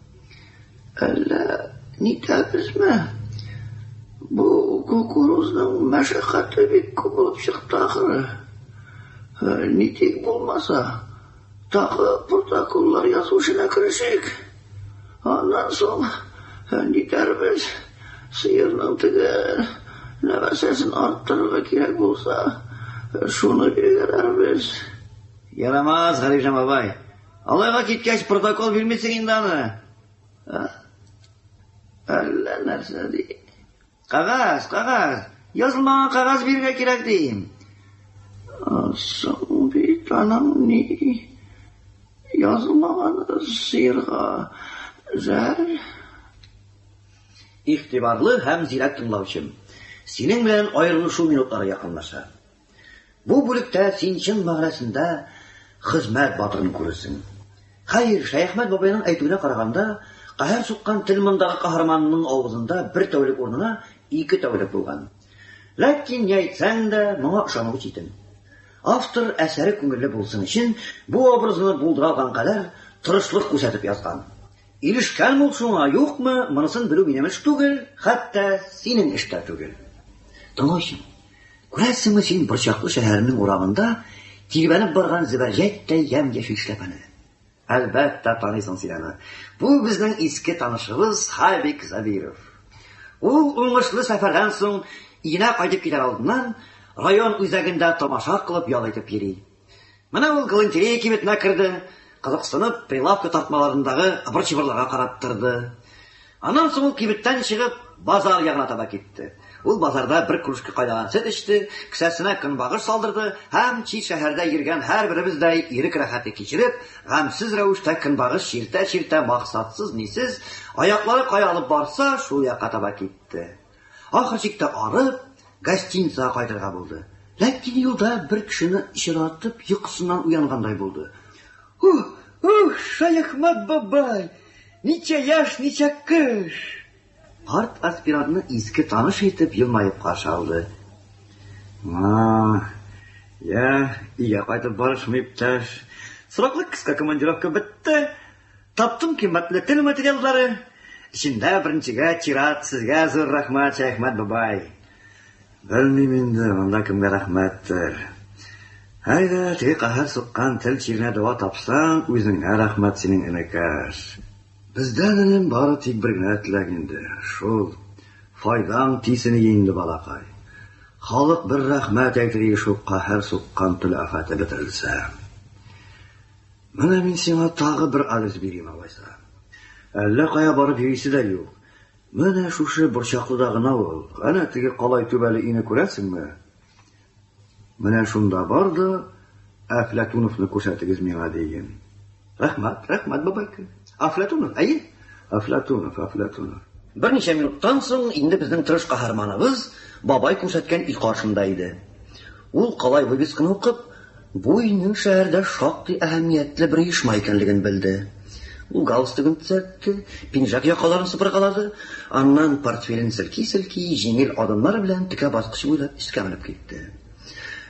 Әллә нитәбезме? Бу кукурузның мәшәкате бик күп булып чыкты ахыры. Нитик булмаса, тагы протоколлар язу эшенә керешик. Аннан соң нитәрбез, сыерның теге нәмәрсәсен арттырырга кирәк булса, шуны биргәләрбез. Ярамас, Галимҗан бабай. Алайга киткәч, протокол бирмисең инде аны. Ә? Әллә нәрсә ди. Кәгазь, кәгазь. Язылмаган кәгазь бирергә кирәк дим. Соң бит аның ни язылмаган сыерга зәһәр. Игътибарлы һәм зирәк тыңлаучым, синең белән аерылышу минутлары якынлаша. Бу бүлектә син чын мәгънәсендә хезмәт батырын күрерсең. Хәер, Шәяхмәт бабайның әйтүенә караганда, каһәр суккан тел мондагы каһарманның авызында бер тәүлек урынына ике тәүлек булган. Ләкин ни әйтсәң дә, моңа ышануы читен. Автор әсәре күңелле булсын өчен бу образны булдыра алган кадәр тырышлык күрсәтеп язган. Ирешкәнме ул шуңа, юкмы, монысын белү минем эш түгел, хәтта синең эш тә түгел. Тыңлаучым, күрәсеңме син Борчаклы шәһәренең урамында тирбәнеп барган зөбәрҗәттәй ямь-яшел эшләпәне? Әлбәттә, таныйсың син аны. Бу безнең иске танышыбыз Хабик Забиров. Ул уңышлы сәфәрдән соң өенә кайтып китәр алдыннан район үзәгендә тамаша кылып ял итеп йөри. Менә ул галантерея кибетенә керде, кызыксынып, прилавка тартмаларындагы ыбыр-чыбырларга карап торды. Аннан соң ул кибеттән чыгып, базар ягына таба китте. Ул базарда бер кружка кайнаган сөт эчте, кесәсенә көнбагыш салдырды һәм чит шәһәрдә йөргән һәрберебездәй ирек рәхәте кичереп, гамьсез рәвештә көнбагыш чиртә-чиртә максатсыз-нисез, аяклары кая алып барса, шул якка таба китте. Ахыр чиктә арып, гостиницага кайтырга булды. Ләкин юлда бер кешене очратып, йокысыннан уянгандай булды. Ух, ух, Шаяхмат бабай! Ничә яшь, ничә кыш! Карт аспирантны иске таныш итеп елмаеп каршы алды. А, я, өйгә кайтып барышым, иптәш. Сроклы кыска командировка бетте. Таптым кыйммәтле тел материаллары. Эчендә беренчегә чират сезгә зур рәхмәт, Шәяхмәт бабай. Белмим инде, монда кемгә рәхмәттер. Әйдә, теге каһәр суккан тел чиренә дәва тапсаң, үзеңә рәхмәт синең, энекәш. Бездән, энем, бары тик бер генә теләк инде, шул, файдаң тисен инде, балакай. Халык бер рәхмәт әйтер иде шул каһәр суккан тел афәте бетерелсә. Менә мин сиңа тагы бер адрес бирим алайса. Әллә кая барып йөрисе дә юк. Менә шушы Борчаклыда гына ул. Әнә теге калай түбәле өйне күрәсеңме? Менә шунда бар да Әфләтуновны күрсәтегез миңа диген. Рәхмәт, рәхмәт, бабайка. Әфләтунов, әйе? Әфләтунов, Әфләтунов. Берничә минуттан соң инде безнең тырыш каһарманыбыз бабай күрсәткән өй каршында иде. Ул калай вывесканы укып, бу өйнең шәһәрдә шактый әһәмиятле бер оешма икәнлеген белде. Ул галстугын төзәтте, пинжәк якаларын сыпыргалады, аннан портфелен селки-селки, җиңел адымнар белән текә баскыч буйлап өскә менеп китте.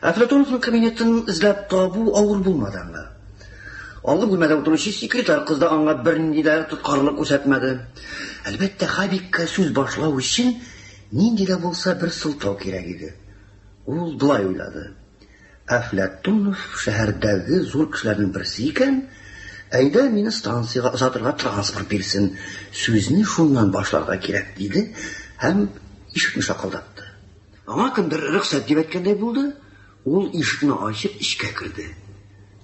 Әфләтуновның кабинетын эзләп табу авыр булмады аңа. Алгы бүлмәдә утыручы секретарь кыз да аңа бернинди дә тоткарлык күрсәтмәде. Әлбәттә, Хабикка сүз башлау өчен нинди дә булса бер сылтау кирәк иде. Ул болай уйлады. Әфләтунов шәһәрдәге зур кешеләрнең берсе икән, әйдә мине станциягә озатырга транспорт бирсен, сүзне шуннан башларга кирәк, диде һәм ишекне шакылдатты. Аңа кемдер рөхсәт дип әйткәндәй булды, ул ишекне ачып эчкә керде.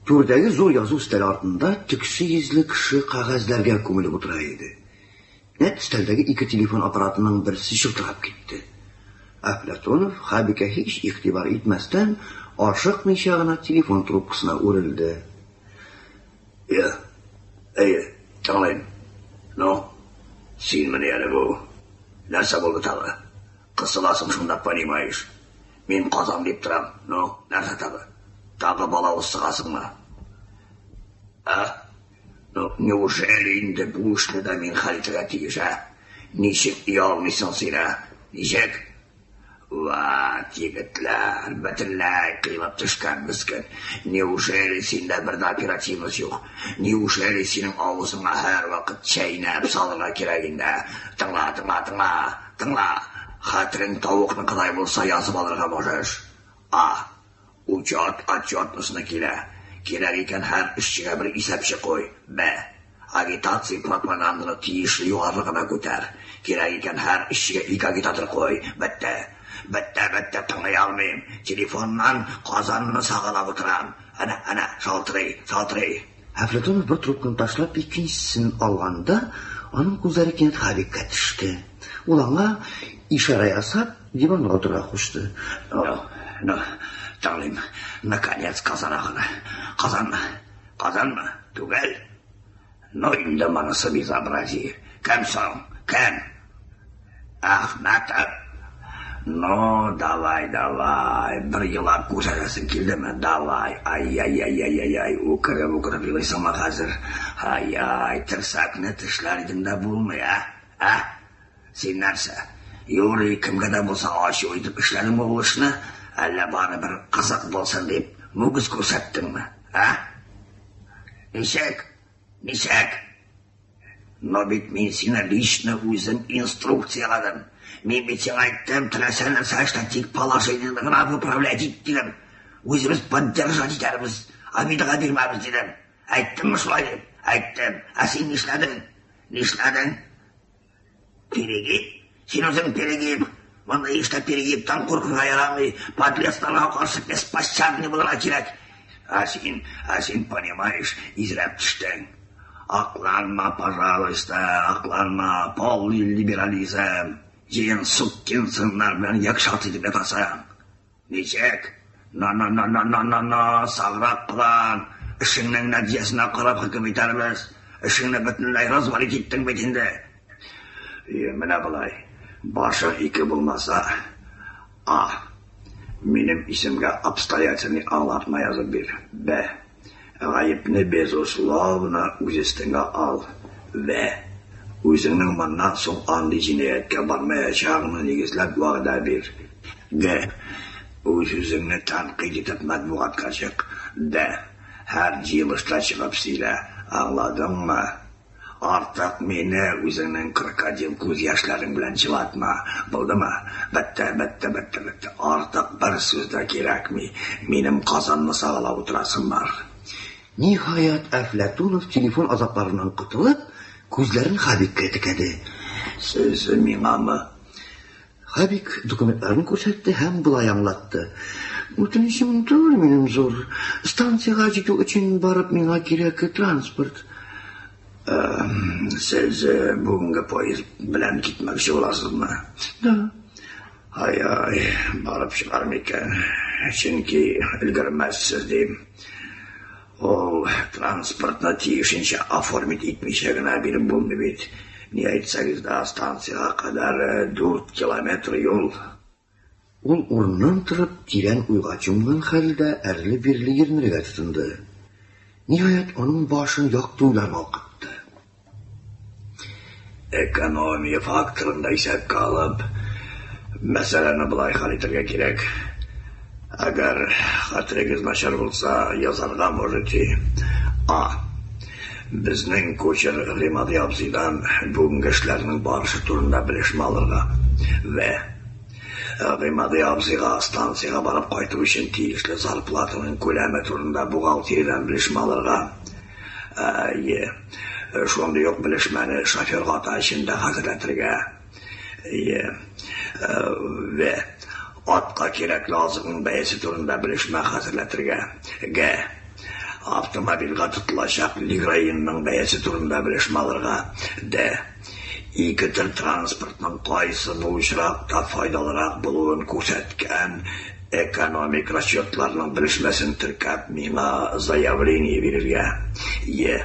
Түрдәге зур язу өстәле артында төксе йөзле кеше кәгазьләргә күмелеп утыра иде. Нәкъ өстәлдәге ике телефон аппаратының берсе чылтырап китте. Әфләтунов, Хабикә һич игътибар итмәстән, ашыкмыйча гына телефон трубкасына үрелде. Я, әйе, тыңлыйм. Ну, синмени әле бу? Нәрсә булды тагы? Кысыласың шунда, понимаешь? Мин Казан дип торам. Ну, нәрсә тагы? Тагы балавыз сыгасыңмы? Ә? Ну, неужели инде бу эшне дә мин хәл итәргә тиеш, ә? Ничек оялмыйсың син, ә? Ничек? Вәт, егетләр, бөтенләй кыелып төшкән мескен. Неужели синдә бер дә оперативность юк? Неужели синең авызыңа һәрвакыт чәйнәп салырга кирәк инде, ә? Тыңла, тыңла, тыңла, тыңла! Хәтерең тавыкныкыдай булса, язып алырга можешь. А. Учет отчетностьны килә. Кирәк икән, һәр эшчегә бер исәпче куй. Б. Агитация пропаганданы тиешле югарылыгына күтәр. Кирәк икән, һәр эшчегә ике агитатор куй. Бетте. Бетте, бетте, тыңлый алмыйм. Телефоннан Казанны сагалап утырам. Әнә, әнә, шалтырый, шалтырый. Әфләтунов бер трубканы ташлап, икенчесен алганда, аның күзләре кинәт Хабибка төште. Ул аңа ишарә ясап, диванга утырырга кушты. Ну, ну, тыңлыйм. Наконец, Казан ахыры. Казанмы? Казанмы? Түгел. Ну инде монысы безобразие. Кем соң? Кем? Әхмәтов. Ну, давай, давай. Бер елап күрсәтәсең килдеме? Давай. Ай-яй-яй-яй-яй. Үкереп, үкереп елыйсыңмы хәзер? Ай-яй, терсәкне тешләр идең дә булмый, ә? Ә? Син нәрсә? Юри, кемгә дә булса ачу итеп эшләдеңме ул эшне? Әллә барыбер кызык булсын дип, мөгез күрсәттеңме? Ә? Ничек? Ничек? Но бит мин сине лично үзем инструкцияләдем. Мин бит сиңа әйттем, теләсә нәрсә эшлә, тик положениене гына выправлять ит, дидем. Үзебез поддержать итәрбез, обидага бирмәбез, дидем. Әйттемме шулай дип? Әйттем. Ә син нишләдең? Нишләдең? Перегиб? Син үзең перегиб. Мондый эштә перегибтан куркырга ярамый. Подлецларга каршы беспощадный булырга кирәк. Ә син, ә син, понимаешь, изрәп төштең. Акланма, пожалуйста, акланма, полный либерализм. Җыен сукин сыннар белән якшат итеп ятасың. Ничек? На-на-на-на-на-на-на, саграк кылан. Эшеңнең нәтиҗәсенә карап хөкем итәрбез. Эшеңне бөтенләй развалить иттең бит инде. Менә болай. Башың ике булмаса, А. Минем исемгә обстоятельный аңлатма язып бир. Б. Гаепне безусловно үз өстеңә ал. В. Үзеңнең моннан соң андый җинаятькә бармаячагыңны нигезләп вәгъдә бир. Г. Үз-үзеңне тәнкыйть итеп матбугатка чык. Д. Һәр җыелышта чыгып сөйлә. Аңладыңмы? Артык мине үзеңнең крокодил күз яшьләрең белән җылатма. Булдымы? Бетте, бетте, бетте, бетте. Артык бер сүз дә кирәкми. Минем Казанны сагалап утырасым бар. Ниһаять, Әфләтунов телефон азапларыннан котылып, күзләрен Хабикка текәде. Сез миңамы? Хабик документларын күрсәтте һәм болай аңлатты. Үтенечем түгел минем зур. Станциягә җитү өчен барып миңа кирәк транспорт. Сез бүгенге поезд белән китмәкче буласызмы? Да. Ай-ай, барып чыгар микән? Чөнки өлгермәссез дим. Ул транспортны тиешенчә оформить итмичә генә биреп булмый бит. Ни әйтсәгез дә, станциягә кадәр 4 километр юл. Ул урыныннан торып, тирән уйга чумган хәлдә әрле-бирле йөренергә тотынды. Ниһаять, аның башын якты уйлар балкытты. Экономия факторын да исәпкә алып, мәсьәләне болай хәл итәргә кирәк. Әгәр хәтерегез начар булса, язарга можете. А. Безнең кучер Гыймади абзыйдан бүгенге эшләрнең барышы турында белешмә алырга. В. Гыймади абзыйга станциягә барып кайту өчен тиешле зарплатаның күләме турында бухгалтериядән белешмә алырга. Е. Шундый ук белешмәне шоферга ата өчен дә хәзерләтергә. Е. В. Атка кирәкле азыкның бәясе турында белешмә хәзерләтергә. Г. Автомобильгә тотылачак лигроинның бәясе турында белешмә алырга. Д. Ике төр транспортның кайсы бу очракта файдалырак булуын күрсәткән экономик расчетларның белешмәсен теркәп, миңа заявление бирергә. Е.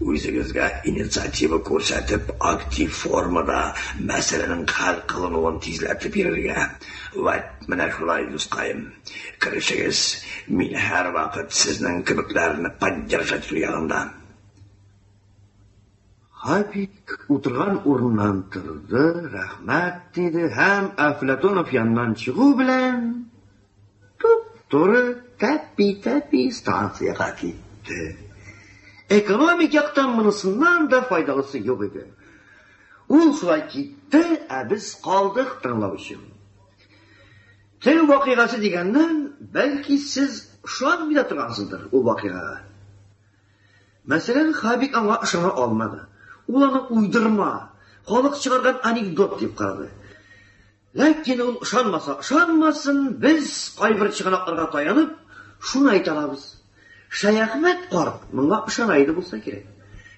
Үзегезгә инициатива күрсәтеп, актив формада мәсьәләнең хәл кылынуын тизләтеп йөрергә. Вәт менә шулай, дускаем. Керешегез, мин һәрвакыт сезнең кебекләрне поддержать итү ягында. Хабик утырган урыннан торды, рәхмәт диде һәм Әфләтонов яныннан чыгу белән туп-туры тәпи-тәпи станциягә китте. Экономик яктан монысыннан да файдалысы юк иде. Ул шулай китте, ә без калдык тыңлаучым. Тел вакыйгасы дигәннән, бәлки сез ышанмый да торгансыздыр ул вакыйгага. Мәсәлән, Хабик аңа ышана алмады. Ул аны уйдырма, халык чыгарган анекдот дип карады. Ләкин ул ышанмаса ышанмасын, без, кайбер чыганакларга таянып, шуны әйтә алабыз. Шәяхмәт карт моңа ышана иде булса кирәк.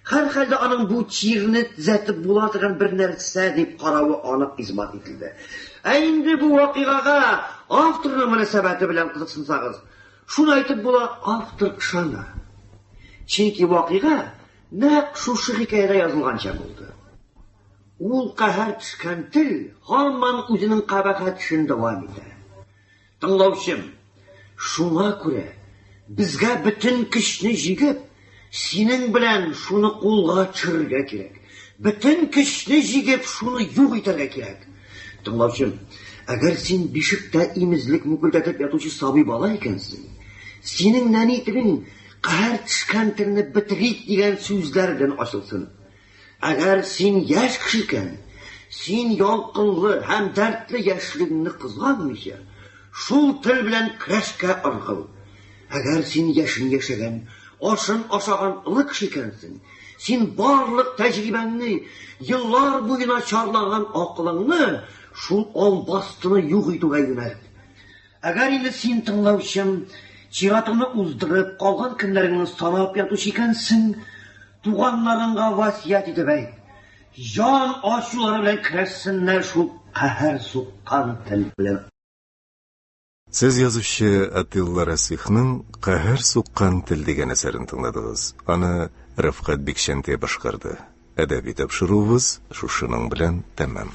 Һәрхәлдә аның бу чирне төзәтеп була торган бер нәрсә дип каравы анык исбат ителде. Ә инде бу вакыйгага авторның мөнәсәбәте белән кызыксынсагыз, шуны әйтеп була, автор ышана. Чөнки вакыйга нәкъ шушы хикәядә язылганча булды. Ул каһәр төшкән тел һаман үзенең кабахәт эшен дәвам итә. Тыңлаучым, шуңа күрә безгә бөтен көчне җигеп, синең белән шуны кулга төшерергә кирәк. Бөтен көчне җигеп, шуны юк итәргә кирәк. Тыңлаучым, әгәр син бишектә имезлек мүкелдәтеп ятучы сабый бала икәнсең, синең нәни телең каһәр төшкән телне бетерик дигән сүзләр белән ачылсын. Әгәр син яшь кеше икән, син ялкынлы һәм дәртле яшьлегеңне кызганмыйча, шул тел белән көрәшкә ыргыл. Әгәр син яшен яшәгән, ашын ашаган олы кеше икәнсең, син барлык тәҗрибәңне, еллар буена чарланган акылыңны шул албастыны юк итүгә юнәлт. Әгәр инде син, тыңлаучым, чиратыңны уздырып, калган көннәреңне санап ятучы икәнсең, Туганнарыңга васыять итеп әйт, җан ачулары белән көрәшсеннәр шул каһәр суккан тел белән. Сез язучы Атилла Расихның Каһәр суккан тел дигән әсәрен тыңладыгыз. Аны Рәфкать Бикчәнтәй башкарды. Әдәби тапшыруыбыз шушының белән тәмам.